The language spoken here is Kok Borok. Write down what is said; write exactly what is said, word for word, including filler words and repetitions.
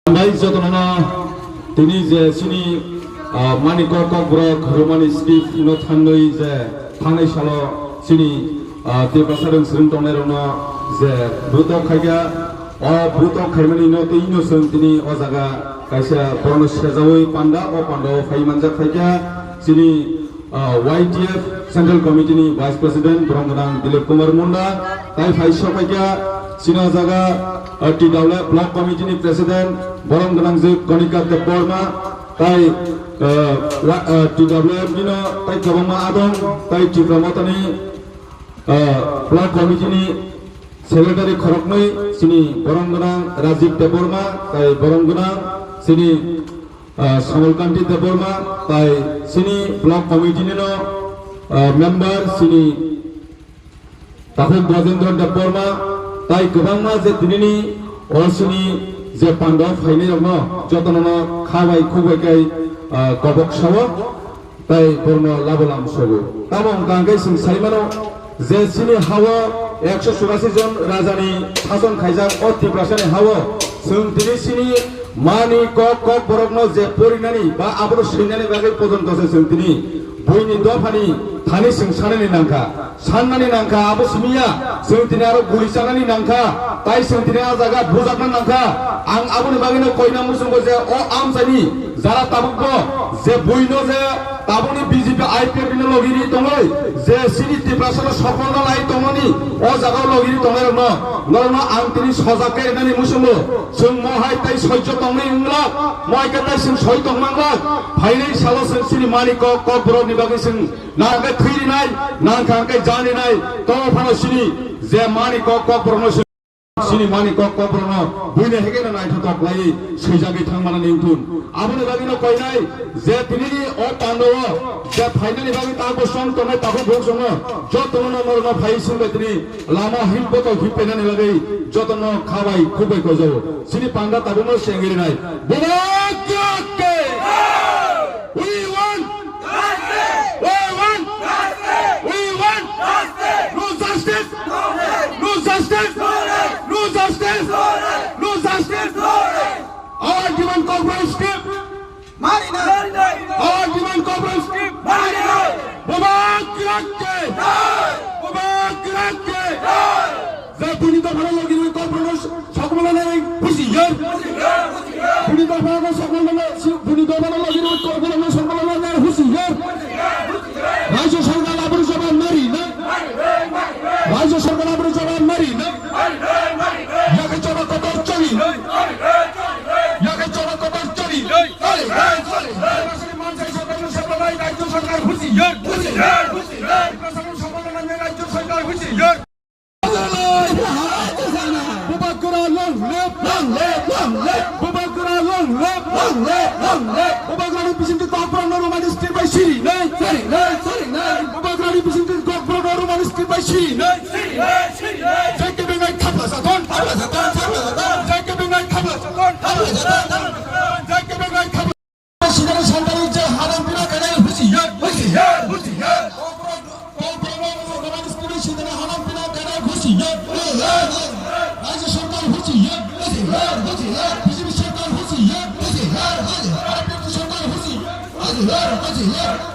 Hambai jotono tini je chini, ah, Manikok Kokborok Romani script no thangnwi je thangnai salo chini, ah, Tiprasa rwng swrwng tongnai rokno je bwtok khaikha, o bwtok khaimani no tei no chwng tini o jaga kaisa borokno sejawi panda, o panda o phai manjak khaikha chini ah, Y T F Central Committee ni Vice President borok gwnang Dilip Kumar Munda, tai phai sokphaikha chini o jaga, ah, T W F Block Committee ni President borok gwnang je Konika Debbarma, tai, ah, wa-, ah, T W F ni no tai kwbangma adong, tai Tipra Motha ni, ah, Block Committee ni Secretary khoroknwi chini borok gwnang Rajiv Debbarma, tai borok gwnang chini ah, Samalkanti Debbarma, tai chini block committee ni no, ah, member chini Takhuk Gajendra Debbarma, tai kwbangma je tinini o chini je panda phainai rokno jotono no kha bai khuk bai kai, ah, kobok sao, tai borno labo lam sogo. Tamo hwnkha hwnkhe chwng sai mano, je chini hao ekso churasi jon rajani sason khaijak o Tiprasani hao chwng tini chini Manikok Kokborokno je porinani ba abono swinani bagwi pojonto se chwng tini buini dophani thani chwng sanani nangkha, sannani nangkha, abo simiya chwng tini aro guli chanani nangkha, tai chwng tini a jaga bujakna nangkha. Ang aboni bagwino koina muchungo je o amchaini jara tabukbo je buino je tabukni B J P I P F ni logi ri tongwi je chini Tiprasano sokolna lai tongmani o jaga logi ri tongnai rokno norokno ang tini sojak khe rinani muchungo chwng mohai tai soijo tongwi wngla, mohai khe tai chwng soi tongmangla. Phainai salo chwng chini Manikok Kokborokni bagwi chwng nangkhe thwi rinai, nangkha hwnkhe jan rinai, to phano chini je Manikok Kokborokno chini Manikok Kokborokno buino hekeno naithotok khlaiwi swijagwi thangmani wngthun. Aboni bagwino koinai je tinini o pandao je phainani bagwi tabuk song tongnai takhuk bukhuk songo jotono norokno phaiwi swngbai tini lama him botol him penani bagwi jotono khabai khukbai kojago. Chini panda tabukno sengwi rinai. Buma Krak ke! We want justice! We want justice! We want justice! No justice! No justice! No justice! No justice! No justice! Our demand Kokborok script! Mari na! Our demand Kokborok script! Mari na! Buma Krak ke! Buma Krak ke! Je buini dophano logi rwi Kokborokno sokmolana nai husiar. Buini dophano sokmolana, buini dophano logi rwi Kokborokno sokmolana nai husiar. Rajya Sarkar aboni jawab mari na. Rajya Sarkar aboni jawab mari na. Yake choba kotor choli na. Yake choba kotor choli na. Rajya Sarkar husiar. Rajya Sarkar husiar. Bubagra long live, long live, long live. Bubagra long live, long live, long live. Bubagrani bisingtwi Kokborokno Romani script bai siri nai, siri nai, siri nai. Bubagrani bisingtwi Kokborokno Romani script bai siri nai, siri nai, siri nai. J K B nai thapla sathon, thapla sathon, thapla sathon. J K B nai thapla sathon, thapla sathon, thapla sathon. J K B nai thapla Sidani Santari je haram pina kanai husi ya, husi ya, husi ya. Kokborok, Kokborok Romani script sidani haram pina kanai husi ya, husi ya. Rajya Sarkar husi ya, husi ya, husi ya. B J P Sarkar husi ya, husi ya, husi ya. R P F Sarkar husi ya, husi ya, husi ya.